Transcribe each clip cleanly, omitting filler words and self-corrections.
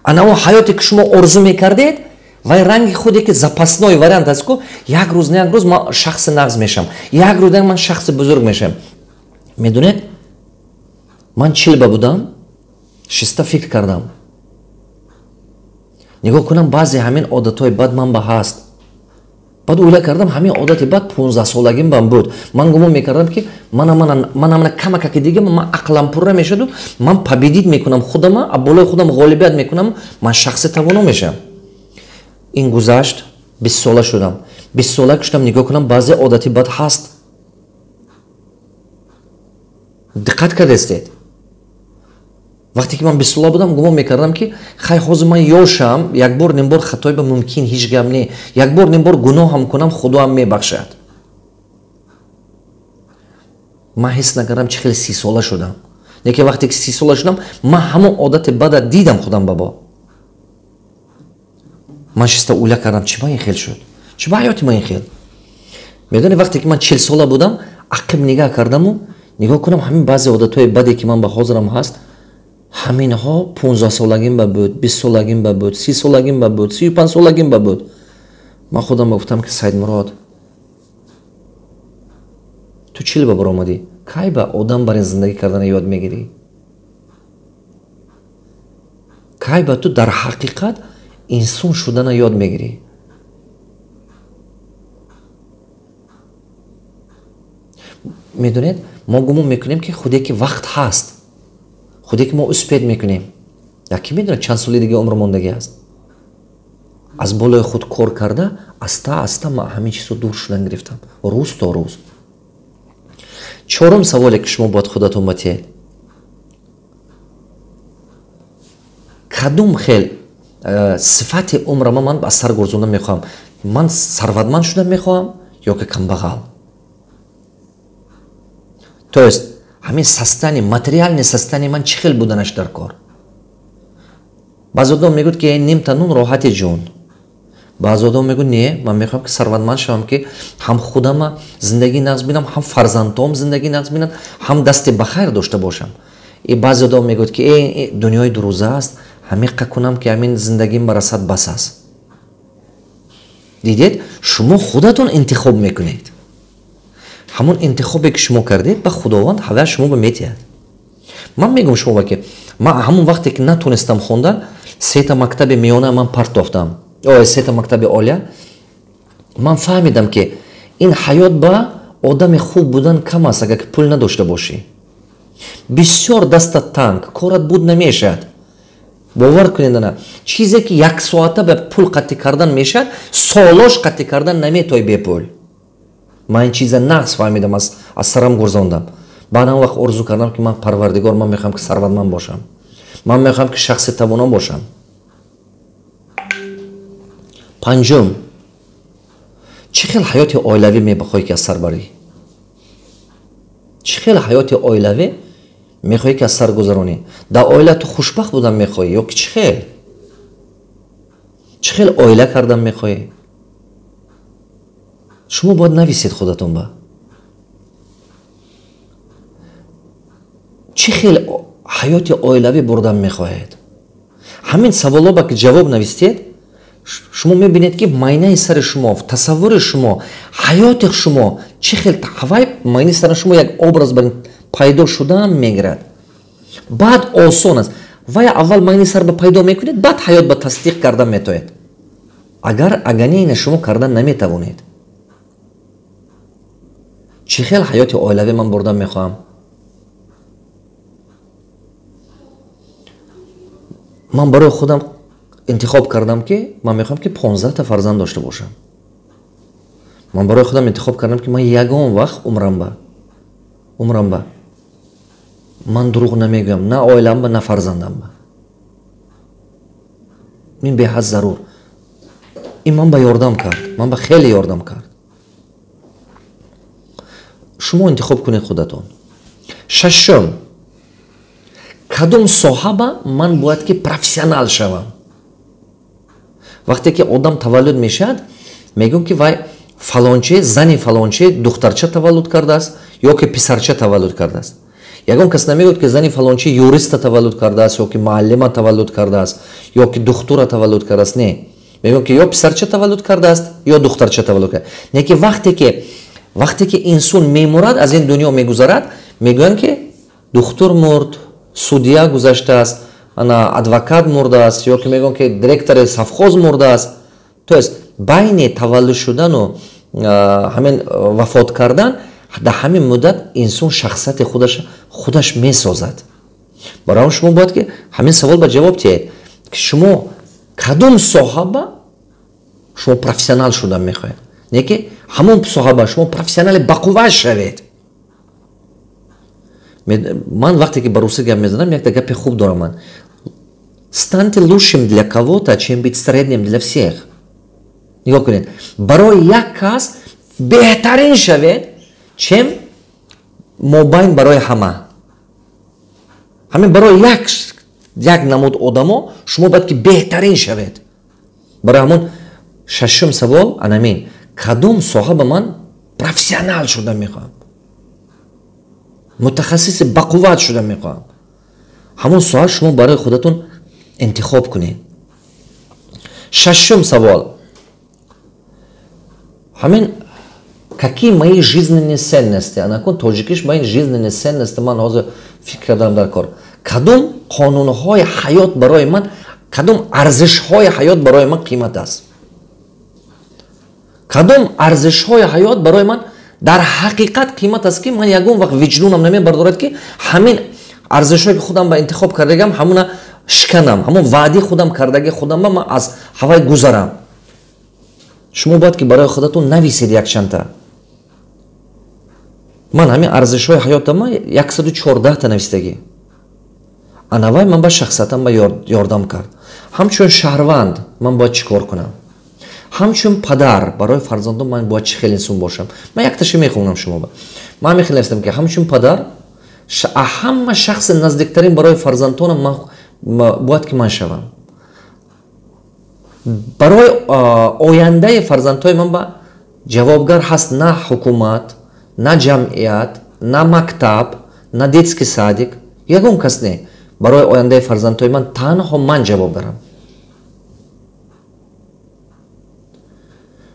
Ана он ҳаёте ки шумо орзу мекардед, вай ранги худе ки запасной вариант аст ку, як рӯз на як рӯз ман шахси нағз мешавам, як рӯз на ман шахси бузург мешавам. Медонед, ман 40 ба будам, шиста фикр кардам, нигоҳ кунам, баъзе ҳамин одатҳои бад ман ба ҳаст. Баъд ӯйла кардам, ҳамин одати бад 15-солагим бам буд. Ман гумон мекардам, ки манамана камакаки дига ман ақлам пурра мешаду, ман победить мекунам худама, а болои худам ғолибият мекунам, ман шахси тавоно мешавам. Ин гузашт, 20-сола шудам. 20-сола шудам, нигоҳ кунам, баъзе одати бад ҳаст. Диққат кардестед, вақте ки ман 20-сола будам, гумон мекардам, ки хай, ҳозир ман ёшам, якбор нимбор хатои ба мумкин, ҳеҷ гап не, якбор нимбор гуноҳам кунам, худоам мебахшад. Ман ҳис накардам, чӣ хеле 30-сола шудам. Лекин вақте ки 30-сола шудам, ман ҳамон одати бада дидам худам бабо. Ман шиста ӯйла кардам, чӣ ба ин хел шуд, чӣ ба ҳаёти ман ин хел. Медонӣ, вақте ки ман 40-сола будам, ақиб нигаҳ кардаму нигоҳ кунам, ҳамин баъзе одатҳои баде ки ман ба ҳозирам ҳаст, ҳаминҳо 15-солагим ба буд, 20-солагим ба буд, 30-солагим ба буд, 35-солагим ба буд. Ман худам гуфтам, ки Саидмурод, ту 40 ба баромадӣ, кай ба одам бар ин зиндагӣ кардана ёд мегирӣ? Кай ба ту дар ҳақиқат инсон шудана ёд мегирӣ? Медонед, мо гумон мекунем, ки худе ки вақт ҳаст, худе ки мо успеть мекунем. Яке медонад, чанд соли дига умр мондагӣ аст. Аз болои худ кор карда, аста аста ман ҳамин чизо дур шудан гирифтам, рӯз то рӯз. Чорум саволе, ки шумо бояд худатон батиҳед: кадом хел сифати умрама ман аз сар гурзондан мехоҳам? Ман сарватманд шудан мехоҳам ё ки камбағал? То есть ҳамин состояние, материальный состояние ман чӣ хел буданаш дар кор? Баъзе одам мегӯяд, ки нимта нун роҳати ҷон. Баъзе одам мегӯяд, не, ман мехоҳам, ки сарватманд шавам, ки ҳам худама зиндагӣ нағз бинам, ҳам фарзандҳоам зиндагӣ нағз бинанд, ҳам дасти ба хайр дошта бошам. И баъзе одам мегӯяд, ки дунёи дурӯза аст, ҳамиқа кунам, ки ҳамин зиндагим барасад, бас аст. Дидед, шумо худатон интихоб мекунед. Ҳамон интихобе, ки шумо кардед, ба Худованд ҳавая шумо ба метиҳад. Ман мегӯм шумо, ки ман ҳамон вақте ки натонистам хондан, сета мактаби миёна ман партофтам, сета мактаби олия. Ман фаҳмидам, ки ин ҳаёт ба одами хуб будан кам аст, агар ки пул надошта бошӣ. Бисёр дастат танг, корат буд намешавад. Бовар кунед, ана чизе, ки як соата ба пул қатъӣ кардан мешавад, солош қатъӣ кардан наметои бепул. Ман ин чиза нағз фаҳмидам, аз сарам гурзондам. Баъд он вақт орзу кардам, ки ман, Парвардигор, ман мехоҳам, ки сарватманд бошам, ман мехоҳам, ки шахси тавоно бошам. Панҷум: чӣ хел ҳаёти оилавӣ мехоҳӣ, ки аз сар барӣ? Чӣ хел ҳаёти оилавӣ мехоҳӣ, ки аз сар гузаронӣ? Дар оила ту хушбахт будан мехоҳӣ ё ки чӣ хел? Чӣ хел оила кардан мехоҳӣ? Шумо бояд нависед худатон ба чӣ хел ҳаёти оилавӣ бурдан мехоҳед. Ҳамин саволоба ки ҷавоб навистед, шумо мебинед, ки майнаи сари шумо, тасаввури шумо, ҳаёти шумо чӣ хел, ҳавай майнаи сари шумо як образ пайдо шудан мегирад. Баъд осон аст. Вай аввал майнаи сар ба пайдо мекунед, баъд ҳаёт ба тасдиқ кардан метоед. Агар агане ина шумо кардан наметавонед. Чӣ хел ҳаёти оилавӣ ман бурдан мехоҳам? Ман барои худам интихоб кардам, ки ман мехоҳам, ки 15-та фарзанд дошта бошам. Ман барои худам интихоб кардам, ки ман ягон вақт умрамба ман дурӯғ намегӯям, на оиламба, на фарзандамба. Ин беҳад зарур. Ин ман ба ёрдам кард, ман ба хеле ёрдам кард. Шумо интихоб кунед худатон. Шашум: кадом соҳаба ман бояд ки профессионал шавам? Вақте ки одам таваллуд мешавад, мегӯм, ки вай фалонче зани фалонче духтарча таваллуд кардааст ё ки писарча таваллуд кардааст. Ягон кас намегӯяд, ки зани фалончи юриста таваллуд кардааст, ё ки муаллима таваллуд кардааст, ё ки духтура таваллуд кардааст. Не, мегӯяд, ки ё писарча таваллуд кардааст, ё духтарча таваллуд кардааст. Не ки вақте ки инсон мемурад, аз ин дунё мегузарад, мегӯянд, ки духтур мурд, судья гузаштааст, ана адвокат мурдааст, ё ки мегӯянд, ки директори совхоз мурдааст. То есть байни таваллуд шудану ҳамин вафот кардан, дар ҳамин муддат инсон шахсияти худаш месозад. Барои он шумо бояд ки ҳамин савол ба ҷавоб диҳед, ки шумо кадом соҳаба шумо профессионал шудан мехоҳед, не ки ҳамон соҳаба шумо профессионали бақувват шавед. Ман вақте ки ба русӣ гап мезанам, якта гапи хуб дорам ман: станьте лучшим для кого-то, чем быть средним для всех. Нигоҳ кунед, барои як кас беҳтарин шавед, чем мобайн барои ҳама. Ҳамин барои як намуд одамо шумо бояд ки беҳтарин шавед. Барои ҳамон шашум савол анамин: кадом соҳа ба ман профессионал шуда мехоҳам, мутахассиси бақувват шуда мехоҳам, ҳамон соҳа шумо барои худатон интихоб кунед. Шашум савол ҳамин: какие мои жизненные ценности? Анакун тоҷикиш ба ин жизненные ценности ман ҳозир фикр кардам дар кор: кадом қонунҳои ҳаёт барои ман, кадом арзишҳои ҳаёт барои ман қимат аст, кадом арзишҳои ҳаёт барои ман дар ҳақиқат қимат аст, ки ман ягон вақт виҷдонам намебардорад, ки ҳамин арзишҳое ки худам ба интихоб кардагиам, ҳамуна шиканам, ҳамон ваъди худам кардаги худам ба ман аз ҳавай гузарам. Шумо бояд ки барои худатон нависед якчандта. Ман ҳамин арзишҳои ҳаётама 114-та навистагӣ. Анавай ман ба шахсиятам ба ёрдам кард. Ҳамчун шаҳрванд ман бояд чӣ кор кунам, ҳамчун падар барои фарзандон ман бояд чӣ хел инсон бошам. Ман якташа мехонам шумо ба. Ман ҳамин хел навистам, ки ҳамчун падар ҳама шахси наздиктарин барои фарзандонам ман бояд ки ман шавам. Барои ояндаи фарзандҳои ман ба ҷавобгар ҳаст на ҳукумат, на ҷамъият, на мактаб, на детский садик, ягон кас не. Барои ояндаи фарзандҳои ман танҳо ман ҷавобгарам.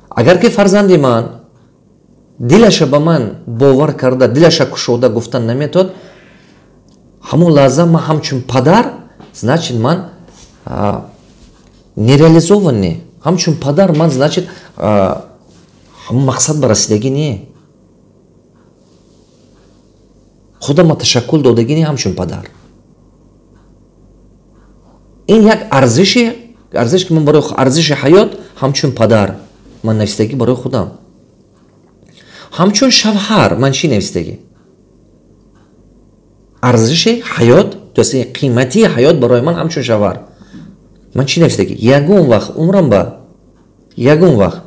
Агар ки фарзанди ман дилаша ба ман бовар карда, дилаша кушода гуфтан наметавад, ҳамон лаҳза ман ҳамчун падар, значит, ман нереализованный ҳамчун падар, ман, значит, ҳамон мақсад ба расидагӣ не, худама ташаккул додагӣ не ҳамчун падар. Ин як арзиш, ки ман барои арзиши ҳаёт ҳамчун падар ман навистагӣ барои худам. Ҳамчун шавҳар ман чӣ навистагӣ? Арзиши ҳаёт, то есть қиматии ҳаёт барои ман ҳамчун шавҳар ман чӣ навистагӣ? Ягон вақт умрам ба ягон вақт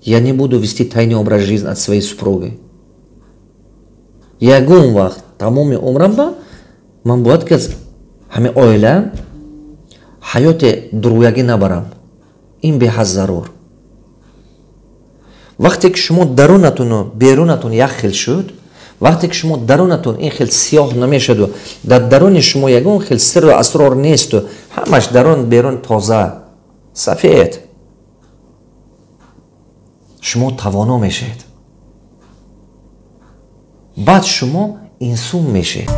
я не буду вести тайный образ жизни от своей супруги. Ягон вақт тамоми умрам ба ман бояд ки аз ҳамин оила ҳаёти дурӯягӣ набарам. Ин беҳад зарур. Вақте ки шумо дарунатуну берунатун як хел шуд, вақте ки шумо дарунатун ин хел сиёҳ намешаду, дар даруни шумо ягон хел сирру асрор несту, ҳамаш дарун берун тоза сафед, шумо тавоно мешавед, баъд шумо инсон мешавед.